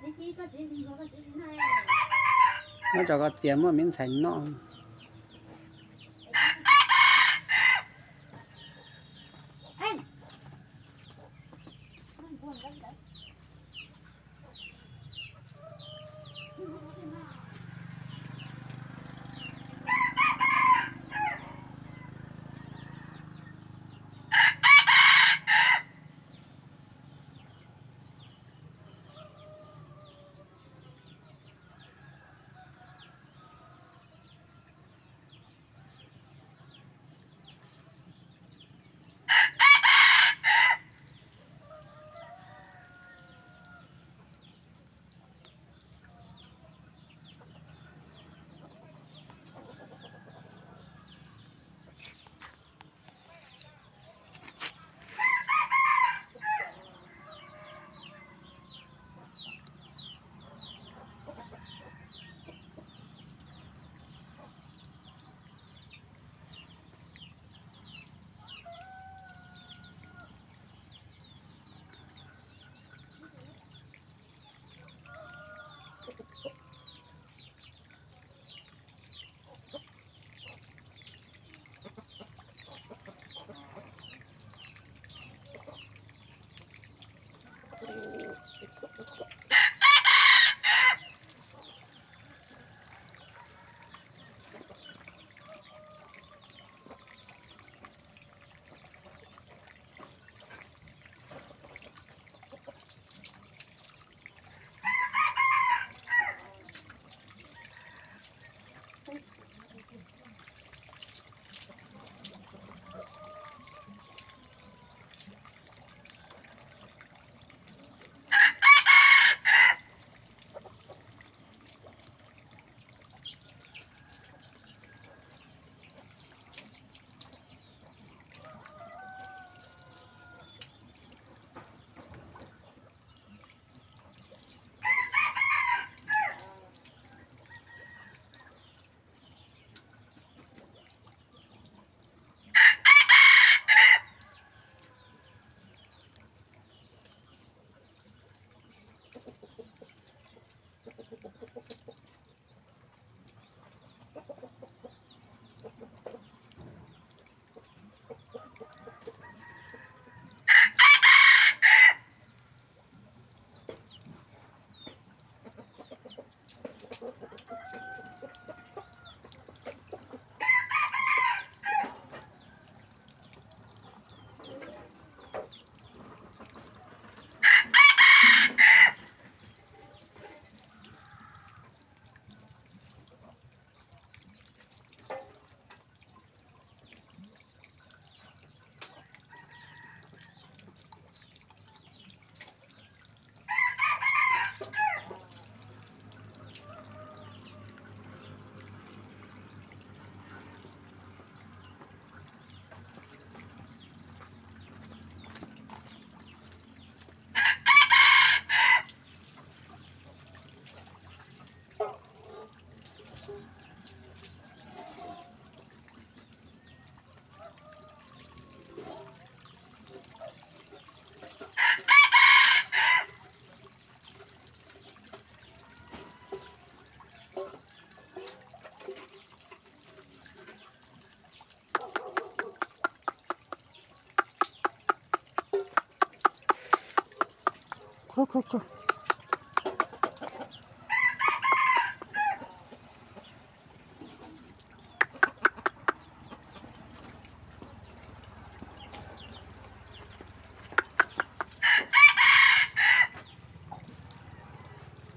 Muab tso koj txiav muaj me ntxhais noj.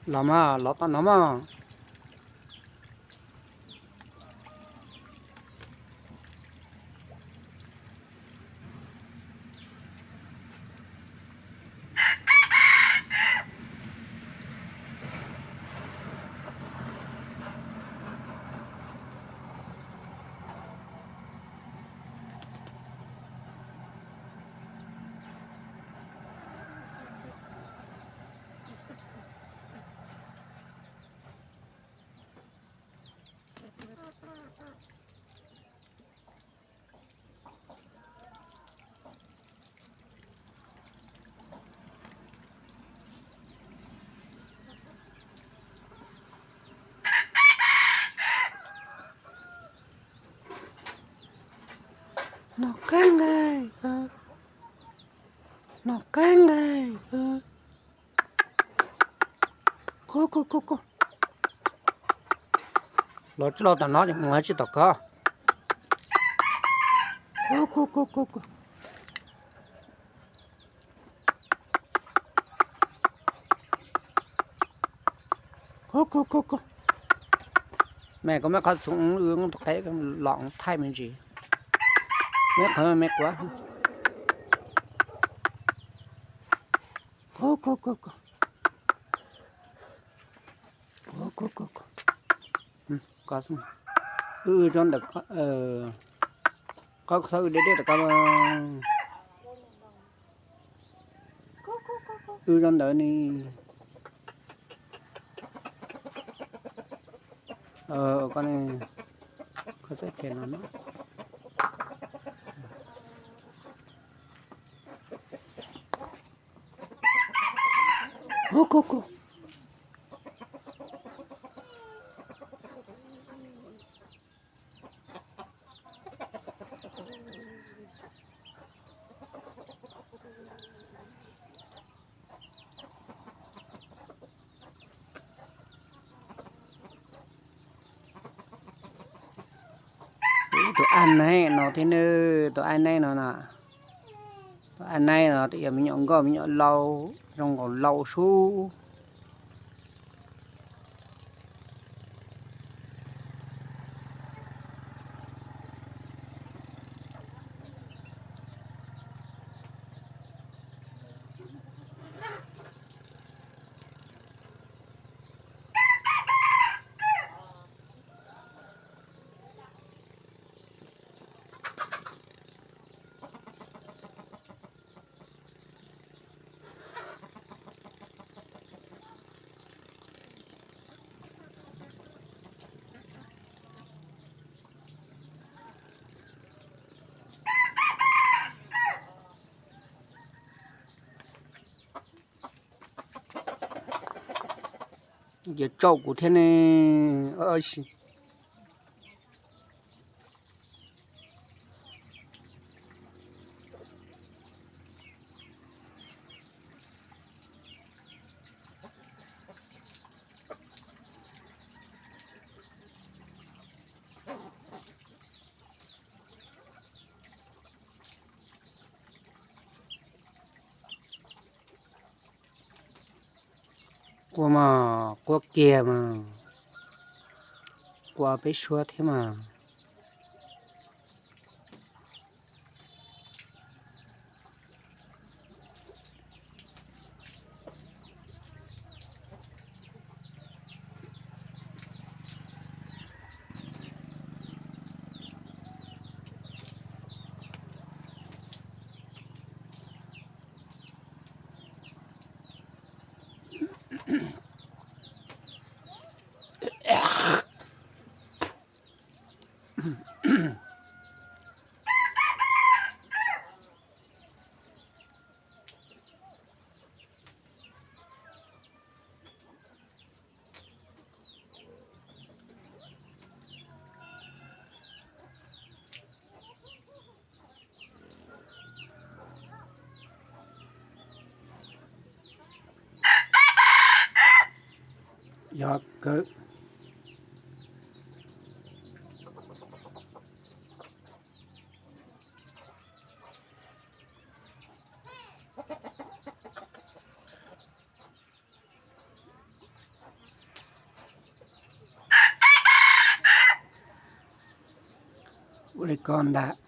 Los mas, los tau no mas. Noj qab nqaij, noj qab nqaij. Los tsis los tom no, mus tsis tom ko. Me koj muab qhov txhuv ub tus qe los thaij me ntsis. Me qhov me quav. Wb zoo ntawm, qhov wb deb deb tom ko. Wb zoo ntawd ne. Koj txawj phem no na. Tus ab naib no thiab nawb, tus ab naib no na. Tus ab naib no twb yog me nyuam nkauj me nyuam lau, zoo nkaus lau sub. Ces tsaum kuv thiab ne. Quaj mas quaj kiag mas, quaj peb suab thiab mas. Yog kawg. Ua li ko ntag.